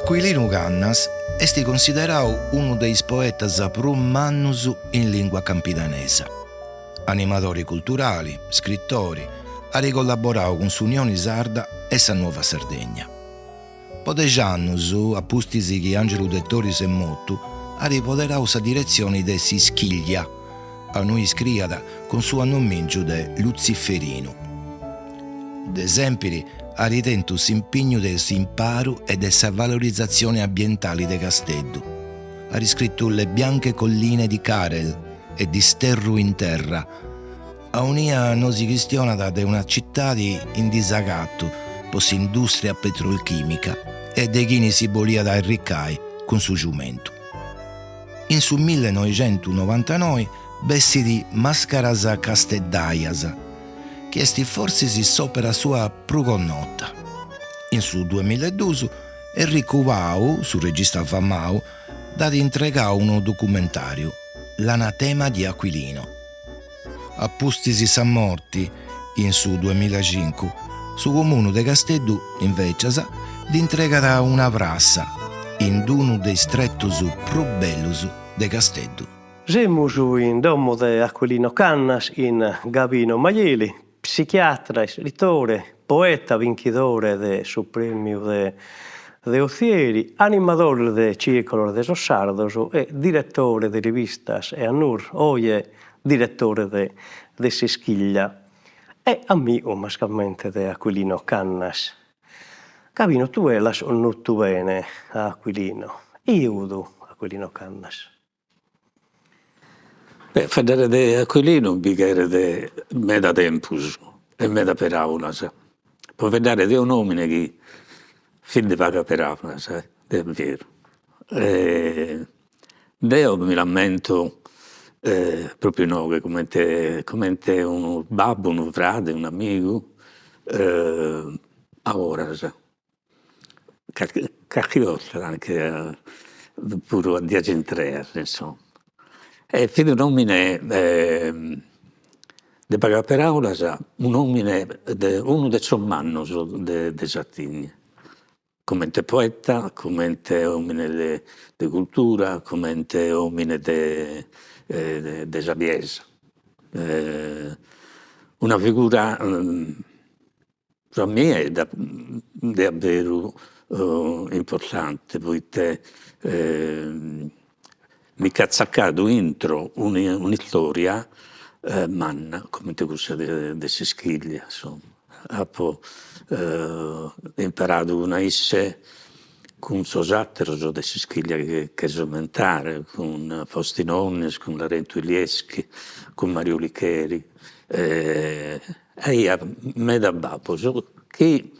Aquilinu Cannas est considerau unu de is poetas prus mannus in lìngua campidanesa. Animadori culturali, scritori, at collaborau cun s'Unioni Sarda e sa Nuova Sardegna. Po dexi annus, a pustis chi Angelu Dettori s'est motu, at poderau sa diretzioni de S'Ischiglia, aundi iscriat cun su annomìngiu de Lutziferinu. De sèmpiri at tentu s'impignu de s'imparu e de sa valorizatzioni ambientali de Casteddu. At iscritu Le bianche colline di Karel e Disterru in terra, aunia nosi chistionat de una citadi in disagatu po s'indùstria petrolchìmica e de chini si boliat arricai cun su ciumentu. In su millenoixentunovantanoi bessit Màscaras casteddaias, chi est fortzis s'òpera sua prus connota. In su duemillaeduus Enricu Pau, su regista famau, dd'at intregau unu documentàriu, L'anatema di Aquilino. A pustis sa morti, in su duemillacincu, su Comunu de Casteddu, invècias, dd'intregat una prassa in unu de is tretus prus bellus de Casteddu. Semus in domo de Aquilino Cannas chin Gavino Maieli, psichiatra, iscritore, poeta binchidore de su prèmiu de de Othieri, animadore de Circolos de sos Sardos e diretore de rivistas e Anur, oje diretore de de S'Ischiglia e amigu mascamente de Aquilino Cannas. Gavino tue l'as connotu bene a Aquilino, chie fut Aquilino Cannas? Beh, faeddare de Aquilinu bi cheret meda tempus e meda peraulas, pro faeddare de un'omine chi fit de pagas peraulas, de abberu. Deo mi l'ammento propriu inoghe comente comente unu babbu, unu frade, un'amigu a oras Carchi carchi 'orta anche puru a dias intreas insomma. E fit un'omine de pagas peraulas, un'omine de unu de sos mannos de de Sardigna, comente poeta, comente omine de de cultura, comente omine de de sabiesa. Una figura Pro a mie de abberu importante, proite mi ch'at tzacadu intro un'istoria manna comente cussa de S'Ischiglia, insomma. Apo imparadu cun a isse, cun sos atteros de S'Ischiglia chi cherzo ammentare, cun Faustino Onnis, cun Larentu Ilieschi, cun Mario Licheri Aiat meda babbos chi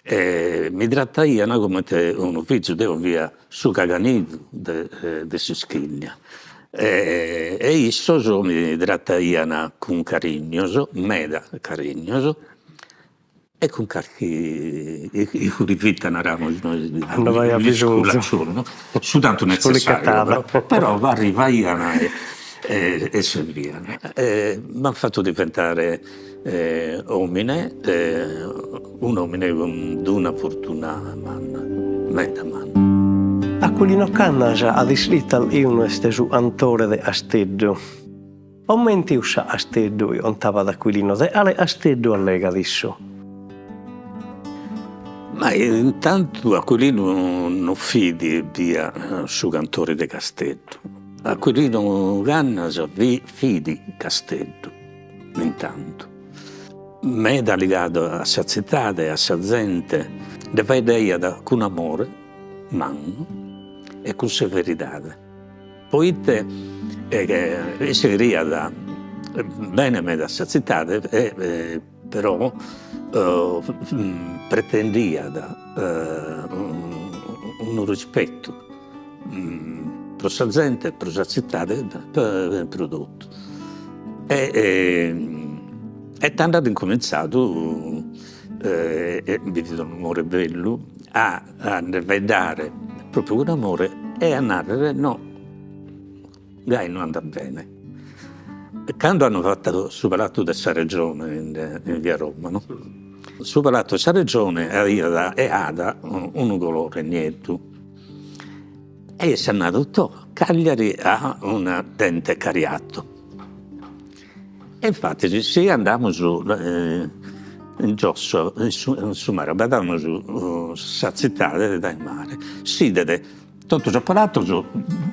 mi trataian comente unu fizu, deo fia su caganidu de de S'Ischiglia e issos mi trataian cun carignos, meda carignos e cun carchi iscurivita naramus nois, Cando b'aiat bisonzu. Su tantu netzessariu però, però arrivaian e servian. M'an fatu diventare omine, un'omine cun d'una fortuna manna, meda manna. Aquilino Cannas at iscritu chi unu est su cantore de Casteddu. Comente cussa Casteddu chi contabat Aquilino de cale Casteddu allegat issu? Ma intantu Aquilinu non fit ebbia su cantore de Casteddu, Aquilinu Cannas fit Casteddu, intantu, meda ligadu a sa tzitade, a sa zente, nde faeddaiat cun amore mannu e cun severidade. Poite isse cheriat bene meda a sa tzitade e però pretendiat unu rispetu pro sa zente, pro sa tzitade, pro totu. E tando at incomintzadu, e bi fit un'amore bellu, a a nde faeddare propriu cun amore e a narrer no, gai no andat bene. Cando an fatu su palatu de sa Regione in via Roma no, Su Palatu 'e sa Regione aiat e at unu colore nieddu. E isse at nadu, toh, Cagliari at una dente cariato. E infatis si andamus in giosso in su mare, abbaidamus sa tzitade dae mare, s'idet totu sos palatos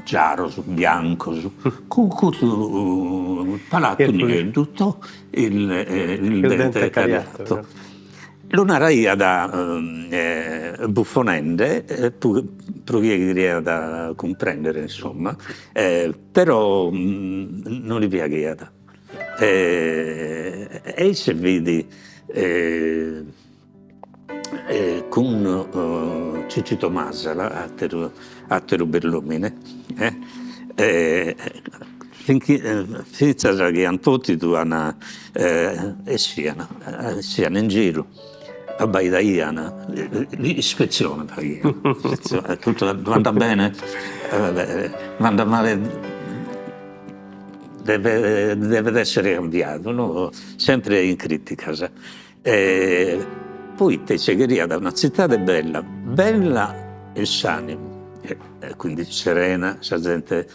giaros, biancos, cun custu palatu nieddu, toh il dente cariato. Lu naraiat bufonende, pro chie cheriat cumprendere insomma, però non li piaghiat e isse fit cun Cicito Masala, atteru atteru bell'omine finzas chi ant potidu an essian essian in giru abbaidaian, ispezione faghian, tutto andat bene, andat male devet devet essere cambiadu no, sempre in criticas E poite isse cheriat una tzitade bella, bella in s'animu e quindi serena, sa zente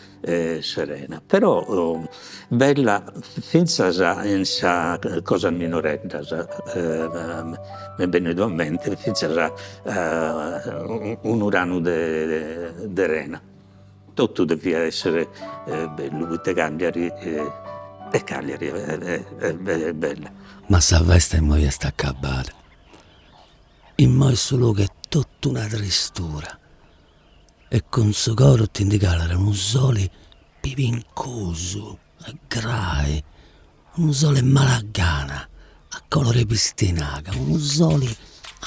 serena, però bella finzas in sas cosas minoreddas, m'est bennidu a mente finzas unu ranu de de rena, totu deviat essere bellu, poite Cagliari e Cagliari est bella. Ma sa festa immoi est acabada. Immoi su logu est totu una tristura e cun su coru ti ndi calat unu soli pibincosu e grai, unu soli 'e mala gana a colori 'e pistinaga, unu soli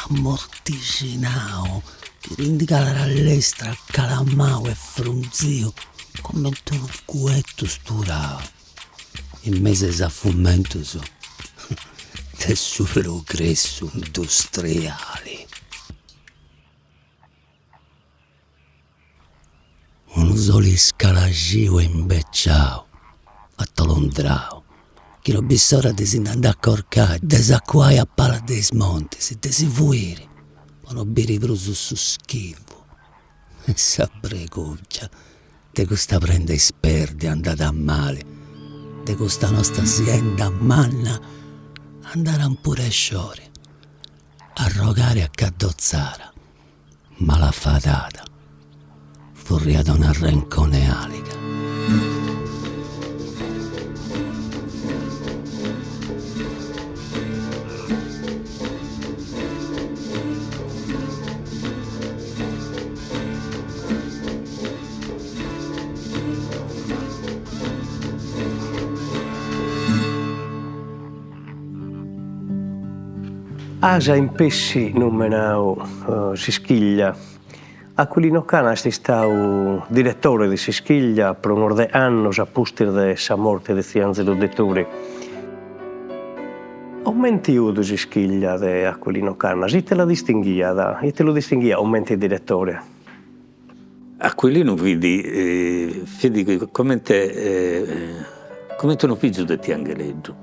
amortixinau chi ti ndi calat a lestru acalamau e frunziu cumenti unu guetu sturau. In mesu a is afumentus de su progressu industriali. Unu soli scalaxiu e imbeciau, atolondrau, chi no bit s'ora de si nd'andai a corcai, de s'acuai a palas de is montis, de si fuiri po no biri prus su schifu e sa bregùngia De custa prenda isperdia andada a mali, de custa nosta sienda manna andada a impuresciori, arrogari a caddotzara, malafadada, furriada un'arrenconi 'e àliga. As impessi numenau S'Ischiglia. Aquilino Cana est istau diretore de S'Ischiglia pro unos deghe annos a pustis de sa morte de tziu Anzelu Dettori. Comente 'ut S'Ischiglia de Aquilino Cannas, ite la distinghiat, ite lu distinghiat comente diretore? Aquilinu fit fit comente comente unu fizu de tiu Angheleddu,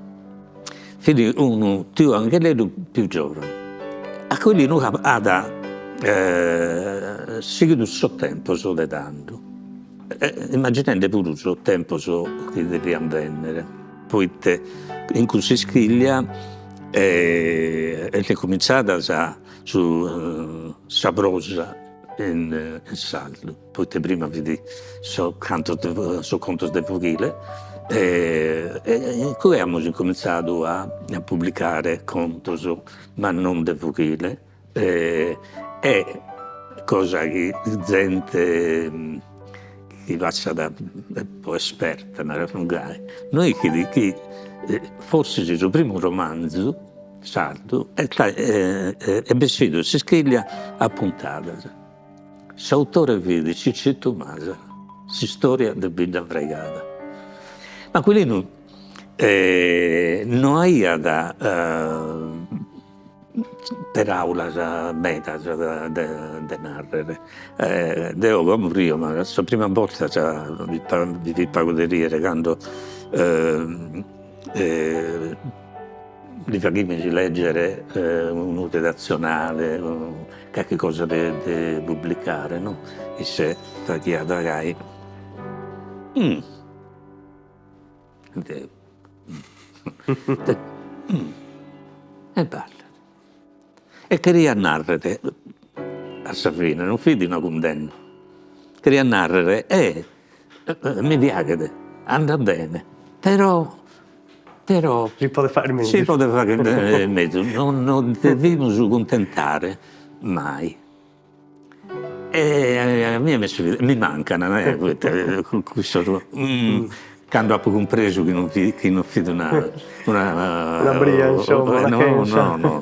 fit unu tiu Angheleddu pius giovanu. Aquilinu at sighidu sos tempos de tando, immaginende puru sos tempos chi devian bennere, poite in cuss'Ischiglia est incominzada sa su sa prosa in sardu, poite prima fit sos cantos de sos contos de foghile e in cue amus incominzadu a publicare contos, ma non de foghile e cosa chi zente chi passat po esperta, naramus gai, no ischit chi forsis su primu romanzu sardu est bessidu in s'Ischiglia a puntadas. S'autore fit Cicitu Masala, s'istoria de Biddafraigada. Ma Aquilinu no aiat peraulas medas de narrer. Deo como rio, ma sa prima borta bi fit pagu de riere cando. Li faghimus lègere unu redatzionale, carchi cosa de de publicare no, isse faghiat gai E bastat. E cheriat narrer, a sa fine, non fit una cundenna, cheriat narrer, eh mi piaghet, andat bene, però però si podet fagher mezus, si podet fagher mezus, non nos devimus cuntentare mai. E a mie mi mancan poite cussos cando apo cumpresu chi non fit chi non fit una una una bria insomma una no no no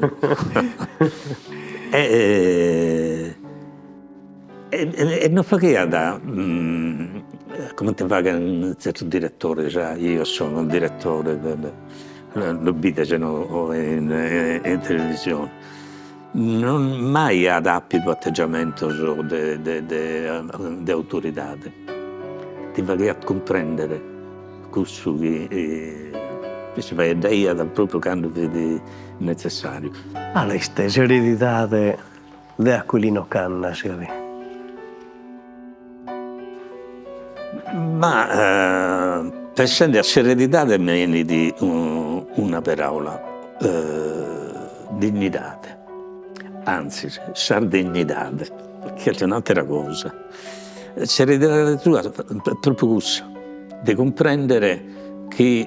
e e non faghiat comente faghen zertos diretores, io sono il direttore lu bides no in in televisione Non mai at àpidu ategiamentos de de de autoridade, ti faghiat cumprèndere cussu chi si faeddaiat propriu cando fit netzessàriu. Cale est s'eredidade de Aquilino Cannas, Gavì? Ma pensende a s'eredidade mi 'enit una peràula, dignidade, antzis sardignidade, chi est un'atera cosa. S'eredidade sua est propriu cussa, de cumprendere chi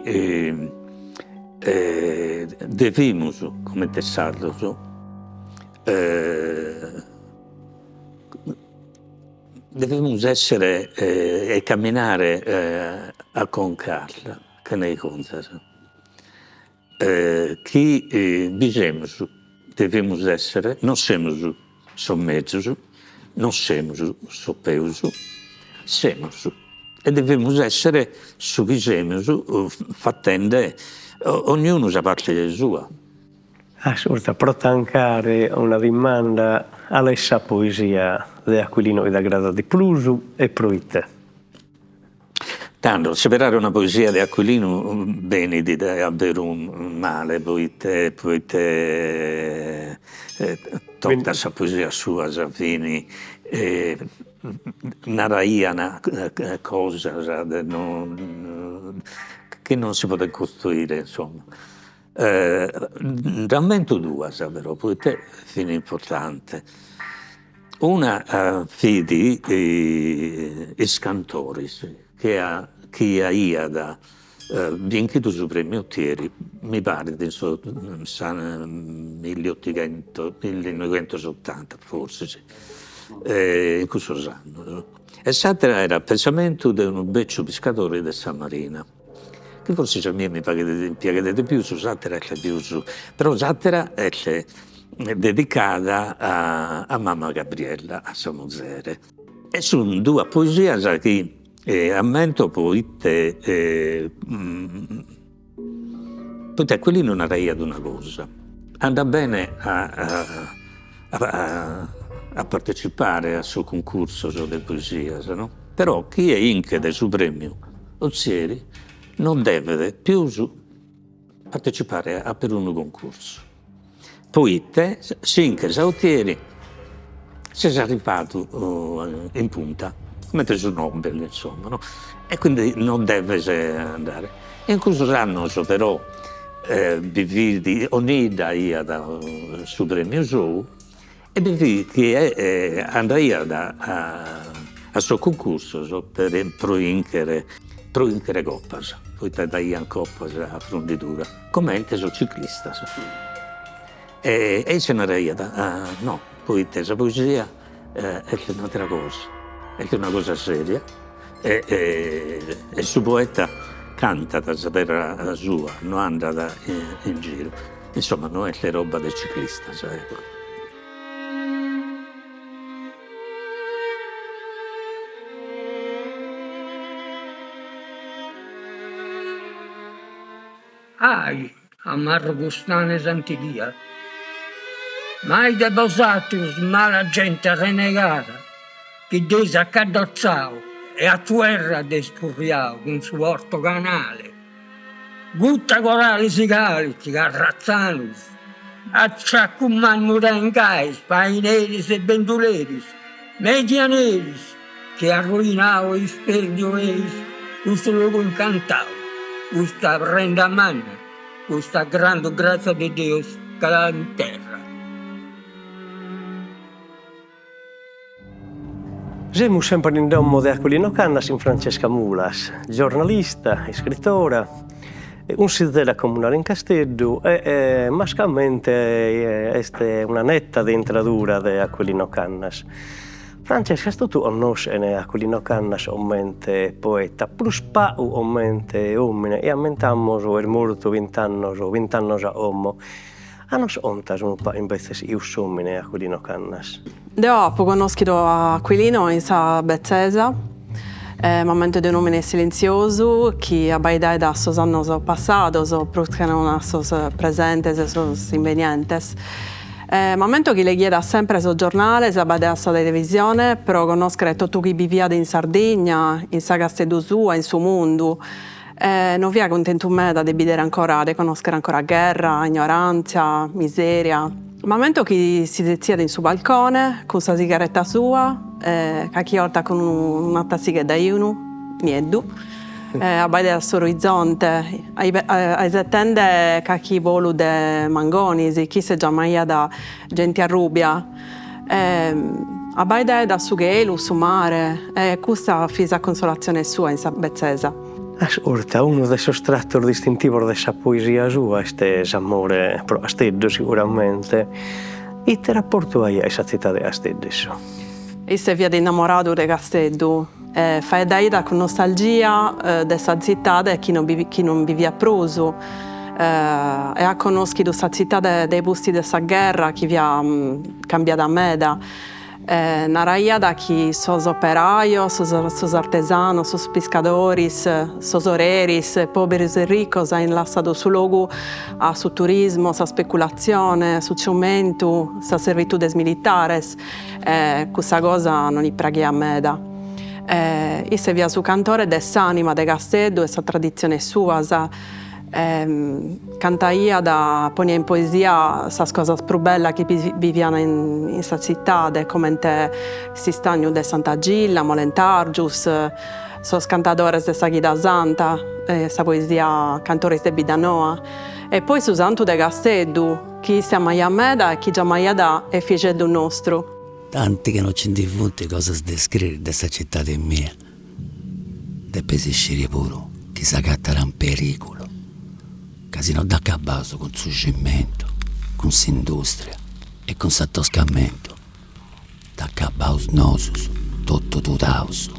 devimus, comente sardos, Devimus essere e caminare a conca arta, chene 'irgonzas, chi bi semus, devimus essere, non semus sos mezus, non semus sos peus, semus e devimus essere su chi semus fatende ognunu sa parte sua. Ascurta, pro tancare una dimanda, cale est sa poesia de Aquilino chi t'agradat de prus e pro ite? Tando, seberare una poesia de Aquilinu benit dae aberu male, proite proite totas sas poesias suas fin naraian cosas de non chi non si poden costruire insomma Nd'ammento duas però, proite fin importantes. Una fit Is Cantoris, chi chi aiat binchidu su premiu Otieri, mi paret in su sa milliotighentos millinoighentosottanta forsis, in cussos annos. E s'atera era Pensamentu de unu becciu piscadore de sa marina. Chi forsis a mie mi faghet piaghet de pius, s'atera est pius, però s'atera est dedicada a a mama Gabriella, a sa muzere. E sun duas poesias chi ammento proite proite Aquilinu naraiat una cosa, andat bene a a partecipare a sos cuncursos de poesias no, però chie 'inchet su premiu Ozieri non devet pius partecipare a perunu cuncursu, proite si 'inches a Otieri ses arrivadu in punta, comente su Nobel insomma no, e quindi non deves andare. E in cussos annos però bi fit, ogni 'idda aiat su premiu sou E bi fit chie andaiat a sos cuncursos per pro 'inchere pro 'inchere copas, poita daian copas a frundidura, comente sos ciclistas. E isse naraiat, no, poite sa poesia est un'atera cosa, est una cosa seria e e su poeta cantat sa terra sua, no andat in giru Insomma no est roba de ciclistas, ecco. Ahi, amargu cane s'antighia! Mai de bosatrus mala genti arrenegada chi dd'eis acaddotzau e a tuerra dd'eis furriau cun su Porto Canale. Gutta corali sigalit, carratzanus, acciaccu mannu tengais, faineris e benduleris, medianeris, chi arruinau e isperdiu eis custu logu incantau, custa prenda manna, custa grandu grazia de Deus calada in terra. Semus semper in domo de Aquilino Cannas cun Francesca Mulas, giornalista, iscritora, cunsizera comunale in Casteddu e mascamente est una neta de intradura de Aquilino Cannas. Francesca totu connoschen Aquilino Cannas comente poeta, prus pagu comente omine, e ammentamus est mortu bint'annos bint'annos a como. A nos contas unu pagu imbetzes cuss'omine Aquilino Cannas? Deo apo connoschidu a Aquilino in sa betzesa, m'ammento de un'omine silentziosu chi abbaidaiat a sos annos passados prus che non a sos presentes e sos imbenientes. M'ammento chi leghiat sempre sos giornales, abbaidaiat sa televisione pro connoschere totu chi bi fiat in Sardigna, in sa Casteddu sua, in su mundu No fia cuntentu meda de bidere ancora, de connoschere ancora gherra, ignorantzia, miseria. M'ammento chi si setziat in su balcone cun sa sigaretta sua, carchi 'orta cun una tassighedda 'e 'inu nieddu, abbaidaiat s'orizonte, aisetende carchi bolu de mangonis, chi isse giamaiat genti arrubia. Abbaidaiat su chelu, su mare, e custa fit sa consolatzione sua in sa betzesa. Ascurta, unu de sos tratos distintivos de sa poesia sua est s'amore pro Casteddu, siguramente. Ite raportu aiat cun sa tzitade de Casteddu issu? Isse fiat innamoradu de Casteddu e faeddaiat cun nostalgia de sa tzitade chi non chi non bi fiat prus e at connoschidu sa tzitade de pustis de sa gherra chi fiat cambiada meda. Naraiat chi sos operajos, sos artesanos, sos piscadores, sos oreris, poberos e ricos aiant lassadu su logu a su turismu, a sa speculatzione, su ciumentu, sas servitudes militares, e cussa cosa non li praghiat meda. Isse fiat su cantore de s'anima de Casteddu e sa traditziones suas, Cantaiat, poniat in poesia sas cosas prus bellas chi bi fiant in sa tzitade, comente s'istagnu de Santa Gilla, Molentargius, sos cantadores de sa Chida Santa, sa poesia Cantores de Biddanoa, e poi su Santu de Casteddu, chi isse amaiat meda e chi giamaiat Efixeddu nostru. Tanti chi no ci ndi funt cosas de scriri de sa citadi mia. Depeis sciri puru chi s'agatat in perìgulu, ca si no dd'acabaus cun su cimentu, cun s'indùstria e cun s'atoscamentu, dd'acabaus nosus totu tudaus.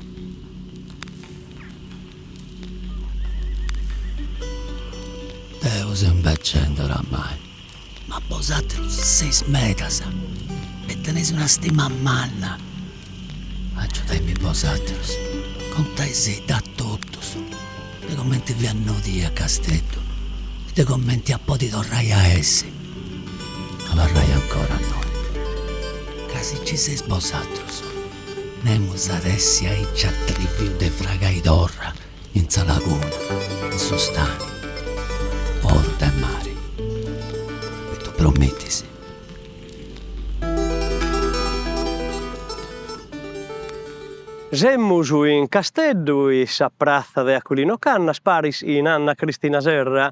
Deu seu imbecendi oramai, ma bosaterus seis medas e teneis una stima manna Agiudaimi bosaterus, contaisì-dda a totus de comenti fiat nodia Casteddu e de comenti at podi torrai a essi. Abarrai ancora innoi, ca si ci seis bosaterus, nemus at essi aici atriviu de fragai torra in sa laguna, in su stani, oru de mari. Mi ddu promitis? Semus in Casteddu, in sa pratza de Aquilino Cannas, paris cun Anna Cristina Serra,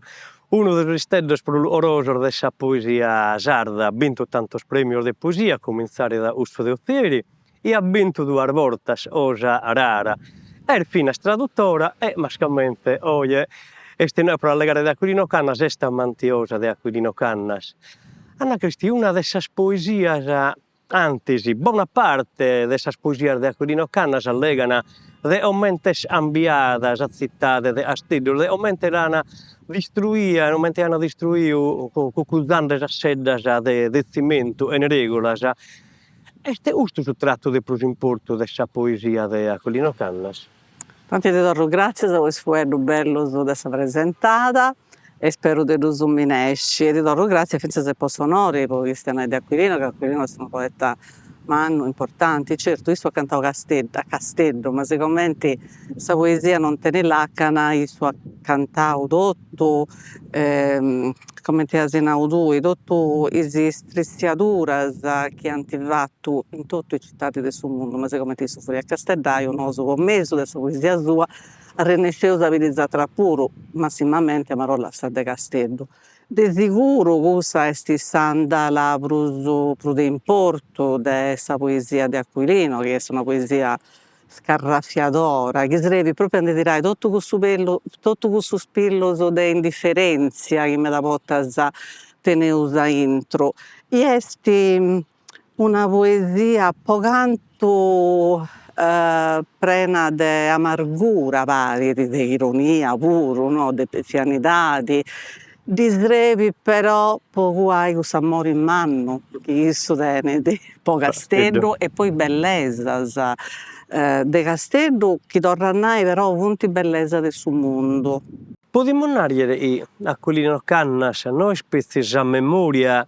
unu de sos isteddos prus lugorosos de sa poesia sarda, at bintu tantos prèmios de poesia, a comintzare da cussu de Othieri, e at bintu duas bortas cosa rara. Est finas tradutora e mascamente oje est inoghe pro allegare de Aquilino Cannas, est amantiosa de Aquilino Cannas. Anna Cristi, una de sas poesias, antis, bona parte de sas poesias de Aquilino Cannas allegan de comente est cambiada sa tzitade de Casteddu, de comente l'an distruia, comente an distruiu cucuzande sas seddas de tzimentu in regulas. Est custu su tratu de prus importu de sa poesia de Aquilino Cannas? Tanti ti torru gràtzias po is fueddus bellus de sa presentada e speru de ddus minesci e ti torru gràtzias fintzas e po s'onori po chistionai de Aquilino ca Aquilino est unu poeta. mannu, importanti, certu issu at cantau Casteddu, a Casteddu, ma sigomenti sa poesia non tenit lacana, issu at cantau totu, cumenti as nau tui, totu is istrissiaduras chi ant fatu in totu is citadis de su mundu, ma sigomenti issu furiat casteddaju, nosu po mesu de sa poesia sua arrennesceus a biri is ateras puru, massimamenti amarolla sa de Casteddu. De siguru cussa est s'andala prus prus de importu de sa poesia de Aquilino, chi est una poesia scarrafiadora, chi srebit propriu a ndi tirai totu cussu pellu totu cussus pillus de indiferentzia chi meda bortas teneus aintru. I est Una poesia po cantu prena de amargura parit, de ironia puru no, de befianidadi, ddi srebit però po cuai cuss'amori mannu chi issu tenit po Casteddu e po is bellesas de Casteddu chi torru a nai però funt bellesas de su mundu. Podimus narrer chi Aquilino Cannas no est petzi sa memoria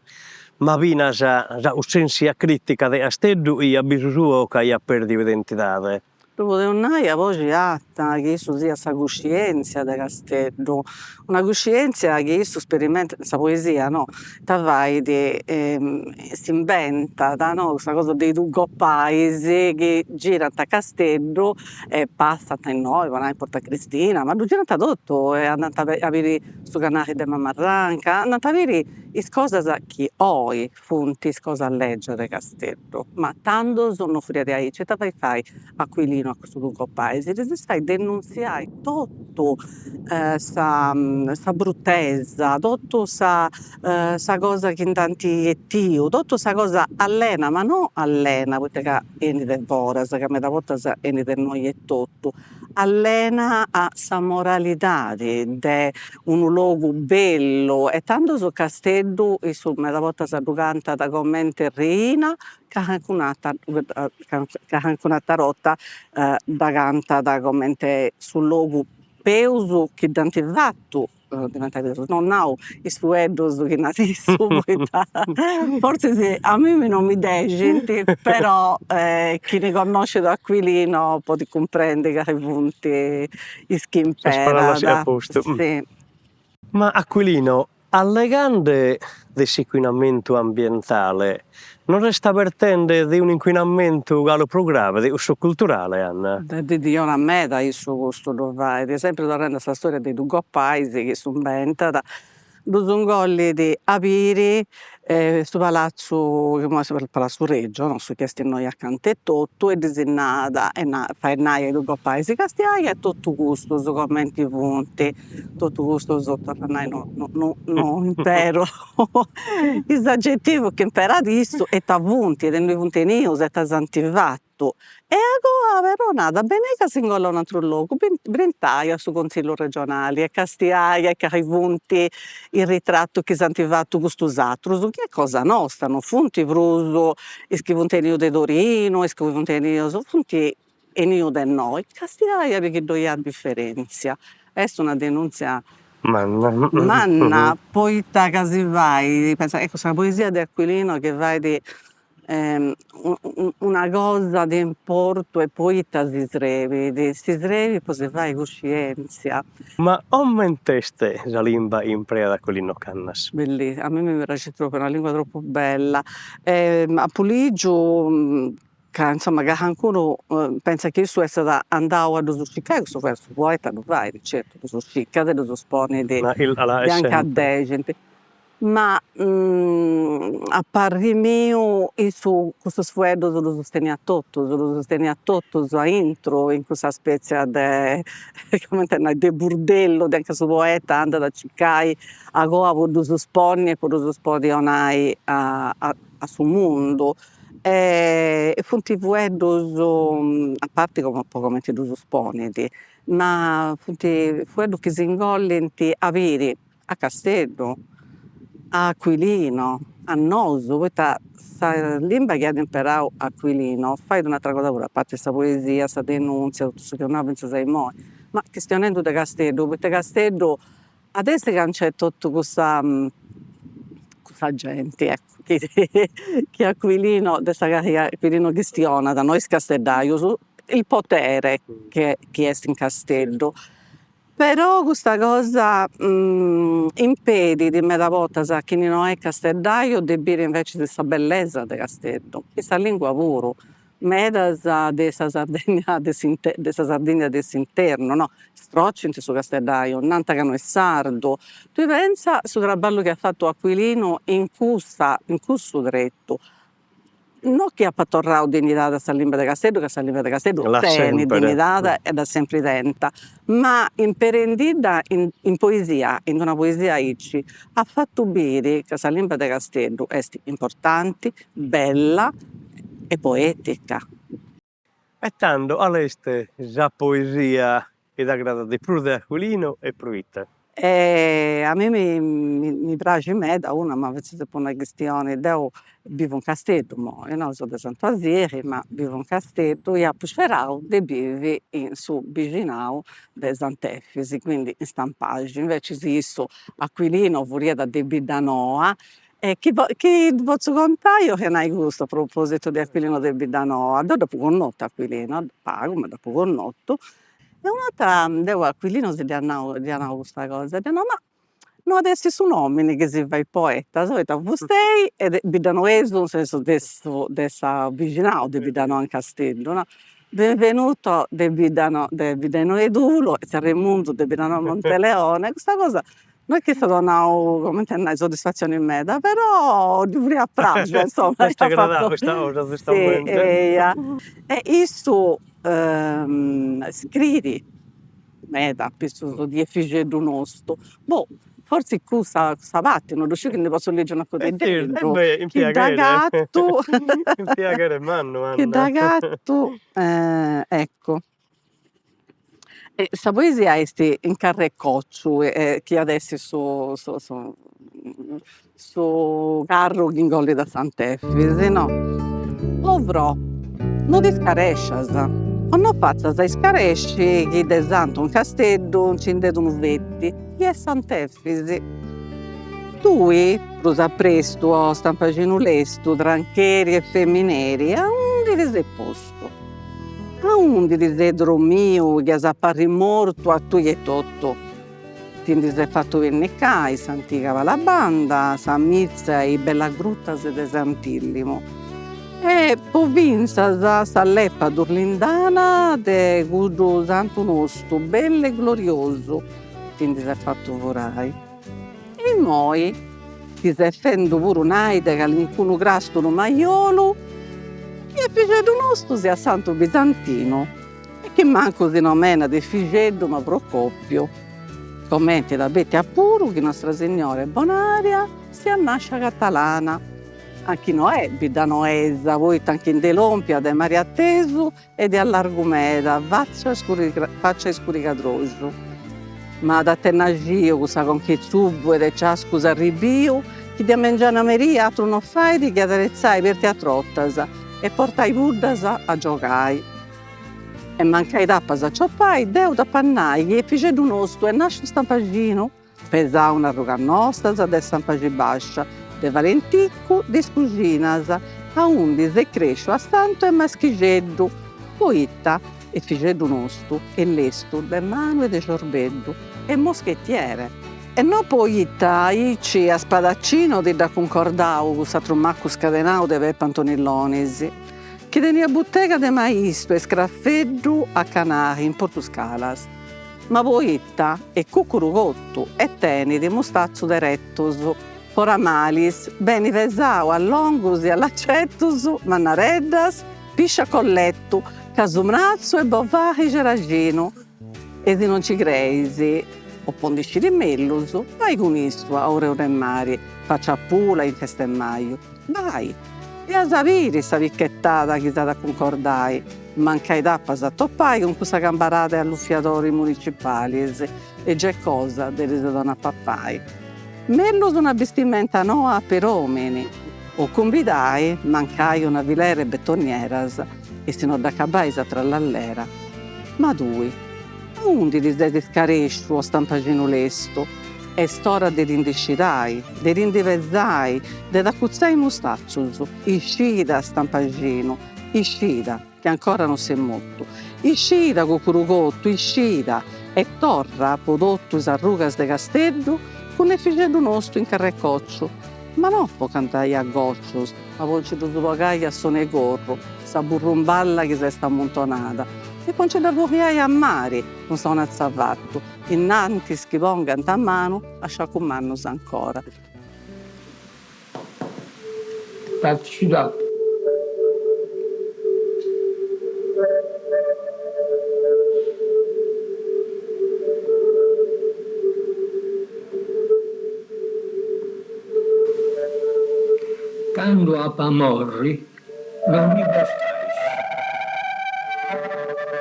ma finas sa cussèntzia crìtica de Casteddu chi a bisu suo ch'aiat pèrdiu identidade. Ddu podeus nai a boxi arta chi issu siat sa cuscièntzia de Casteddu, una cuscièntzia chi issu sperimentat in sa poesia no, ita fait, s'imbentat no, custa cosa de is dus gopais chi girant a Casteddu e passant innoi po nai in Porta Cristina, ma ddu girant totu e andant a biri su canali de Mamarranca, andant a biri is cosas chi oi funt is cosas lègias de Casteddu, ma tandus no furiat aici, ita fait fai Aquilino a custus dus gopais, ddis fait denuntziai totu sa sa brutesa, totu sa sa cosa chi nd'ant 'etiu, totu sa cosa allena, ma no allena poita ca 'enit de foras, ca meda bortas 'enit de innoi etotu allena a sa moralidadi de unu logu bellu e tandus Casteddu issu meda bortas ddu cantat comente reina, calincun'atera calincun'atera 'orta dda cantat comente su logu peus chi dd'ant fatu diventai peus, no nau is fueddus chi nat issu poita fortzis a mimi non mi dexint, però chini connoscit Aquilino podit cumprendi cali funt is chi imperat. Ma Aquilino Allegande de s'incuinamentu ambientale, nos est avertende de un'incuinamentu galu prus grave, de cussu culturale, Anna? De diora meda issu custu ddu fait, sempri torrendi a sa storia de is dus gopais chi issu imbentat, ddus ingollit a biri su palatzu, chi imoi est Palatzu Regio, no, su chi est innoi acanta etotu e ddis nat e fait nai a is dus gopais, castiai a totu custus cumenti funt Totu custus, torru a nai, no no no imperu is agetivus chi imperat issu e ita funt, de innui funt 'enius e ita s'ant fatu. E agoa però nat, benei ca s'ingollu a un'aturu logu, brintai a su consillu regionali e castiai e cali funt is ritratus chi s'ant fatu custus atrus, chi est cosa nosta, non funt prus is chi funt 'enius de Torinu, is chi funt 'enius, funt 'enius de innoi, castiai a biri chi ddoi at diferentzia. Est una denuntzia manna manna poita ca si fait, pensa, ecco sa poesia de Aquilino chi fait una cosa de importu e poita si srebit, si srebit po si fai cuscientzia. Ma coment'est sa limba chi impreat Aquilino Cannas? Bellissima, a mimi mi praxit tropu, est una lingua tropu bella. Apu ligiu Ca insoma ca cancunu pentzat chi issu essat andau a ddus circai custus fueddus, su poeta ddu fait, certu, ddus circat e ddus ponit de anca dexint, ma a parri miu issu custus fueddus ddus teniat totus, ddus teniat totus aintru in cussa spetzia de cumenti a nai de burdellu de anca su poeta andat a circai agoa po ddus ponni e po ddus podi 'onai a a su mundu E funt fueddus, a parti po cumenti ddus ponit, ma funt fueddus chi s'ingollint a biri a Casteddu, a Aquilino, a nosu, poita sa limba chi at imperau Aquilino fait un'atera cosa puru, a parti sa poesia, sa denunzia, totu su chi eus nau finzas a imoi, ma chistionendu de Casteddu, poita Casteddu at essi ca nc'est totu cussa. cussa genti, eccu, chi chi Aquilino, de sa cali Aquilino chistionat, no is casteddaius, il potere che chi est in Casteddu. Però custa cosa impedit meda bortas a chini no est casteddaiu de biri invecias sa bellesa de Casteddu, e sa lingua puru, medas de sa Sardegna de de sa Sardigna de s'internu no, strocint su casteddaiu, nant ca no est sardu, tui pentza su traballu chi at fatu Aquilinu in cussa in cussu tretu No chi apat torrau dignidade a sa limba de Casteddu, ca sa limba de Casteddu tenit dignidade e dd'at sempri tenta, ma imperendidda in in poesia, in d'una poesia aici, at fatu biri ca sa limba de Casteddu est importanti, bella e poetica. E tando, cale est sa poesia chi t'agradat de prus de Aquilino e proite? A mei mi praxit meda una, ma finzas po una chistioni, deu bivu in Casteddu immoi, no, seu de Santu 'Asieri ma bivu in Casteddu e apu scerau de bivi in su bixinau de Sant'Efisi, quindi in Stampaxi, invecis issu Aquilino furiat de Biddanoa E chi chi ti potzu contai 'olia nai custu a propositu de Aquilino de Biddanoa, deu dd'apu connotu Aquilino, pagu ma dd'apu connotu, e una 'orta deu a Aquilino si dd'ia nau dd'ia nau custa cosa, dd'ia nau, ma no at essi su nomini chi si fait poeta, poita fustei est biddanoesu in sensu de su de sa bixinau de Biddanoa in Casteddu no, Benvenuto de Biddanoa de Biddanoa 'e Tulo e Arremundu de Biddanoa Monteleone, custa cosa No est chi s'at donau, cumenti a nai, soddisfatzioni meda, però ddi furiat praxia, insoma. Est agradau custa cosa, giustamenti. Sì, eia. E issu scriit meda apitzus di Efixeddu nostu. Boh, fortzis cussa cussa parti, no ddu sciu chi ndi potzu ligi unu paghededdu. E beh, in piaghere. Chi dd'agatu. In piaghere mannu, Anna. Chi dd'agatu, eccu. E sa poesia est in carr'e cocciu chi at essi su su su su carru chi ingollit a Sant'Efisi no. O fro', no ti scarescias o no fatzas a iscaresci chi de santu in Casteddu nci nd'est unu feti, chi est Sant'Efisi. Tui, prus a prestu, o stampaxinu lestu, trancheri e femineri, aundi ti ses postu? Aundi ti ses dromiu chi as a parri mortu a tui etotu? Ti ndi ses fatu pinnicai s'antiga palabanda, sa mitza e is bellas grutas de Sant'Illimu e po fintzas sa lepa durlindana de cuddu santu nostu bellu e gloriosu ti ndi ses fatu furai. E immoi ti ses fendu puru nai de calincunu crastulu majolu chi Efixeddu nostu siat santu bizantinu e chi mancu si nomenat Efixeddu ma Procopiu, comenti t'abetiat puru chi Nostra Signora 'e Bonaria siat nascia catalana, anchi no est biddanoesa poita nchi nd'est lompia de mari atesu e de allargu meda, facci a iscurigadroxu. Ma ta t'est naxiu cussa conca 'e tzubu e de ciascus arribiu chi de mengianu a merì atru no fait chi aderetzai pertia trotas e portai puddas a giogai. E mancai t'apas aciopai, deu t'apu a nai chi Efixeddu nostu est nasciu stampaxinu. Pesau in arrugas nostas de Stampaxi Bascia, de Valenticu, de is Cuxinas, aundi s'est cresciu a santu e maschixeddu, poita Efixeddu nostu est lestu de manu e de ciorbeddu, est moschettiere. E no poita aici a spadaccino ti dd'at cuncordau cuss'atru maccu scadenau de Peppe Antoni Lonis, chi teniat butega de maistu e scrafeddu a Canachi in Portu Scalas. Ma poita est cucuru cotu e tenit mustatzus deretus, foramalis, beni pesau a longus e a lacetus, mannareddas, pisci a colletu, casu mratzu e bovaxi ceraxinu. E si non nci creis, o po ndi sciri mellus, bai cun issu a oru 'e mari, faci a Pula in festa 'e maju. Bai! E as a biri sa pichetada chi s'at a cuncordai, mancai t'apas a topai cun cussa cambarada 'e allufiadoris municipalis e gei cosa de ddis donai a papai. Mellus una bistimenta noa a peromini, o cumbidai mancai una filera 'e betonieras e si no dd'acabais a trallallera. Ma tui, aundi ti ses scaresciu o stampaxinu lestu? Est ora de ti ndi scidai, de ti ndi pesai, de t'acutzai is mustatzus. Iscida, Stampaxinu, iscida, chi ancora no ses mortu. Iscida, Cucuru Cotu, iscida! E torra po totu is arrugas de Casteddu cun Efixeddu nostu in carrecociu. Ma no po cantai a gocius, ma po nci ddus bogai a sonu 'e corru, sa burrumballa chi s'est ammuntonada, e po nci dda furriai a mari cun sa 'onatza avatu, innantis chi pongant manu a sciacus mannus ancora. T'at Candu apu a morri non mi bostais.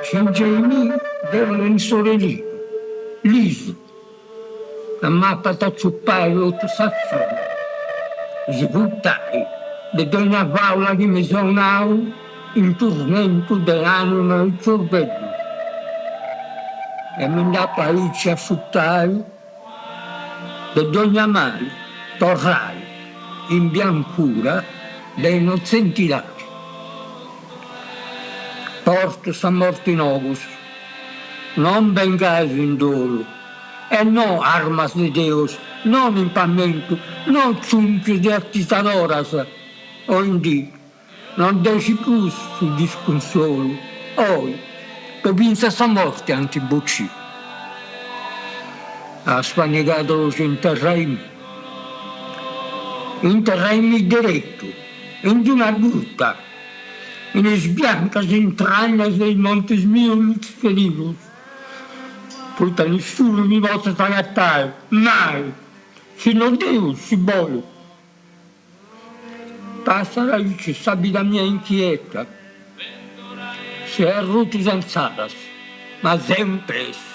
Cingei-mì de unu lentzori linu, lisu, ca m'apat aciupai totu sa fidi, sgutai de dogna fàula chi mi seu nau in turmentu de ànima e ciorbeddu e mi nd'apu aici asciutai De dogna mali torrai in biancura de innotzentidadi. Portu sa morti in ogus, non bengais in dolu e no armas de Deus, non in pamentu, non tzùnchius de atizadoras, oindì Non dexit prus su discunsolu, oi, po fintzas sa morti ant bociu. A spanigadroxu interraimì. Interraimì deretu, in d'una gruta, in is biancas intragnas de is montis mius lutziferinus, poita nisciunu mi potzat agatai, mai, si no Deus, si bolit. Passat aici sa vida mia inchieta, seu arrutu sentz'alas, ma seu in pressi.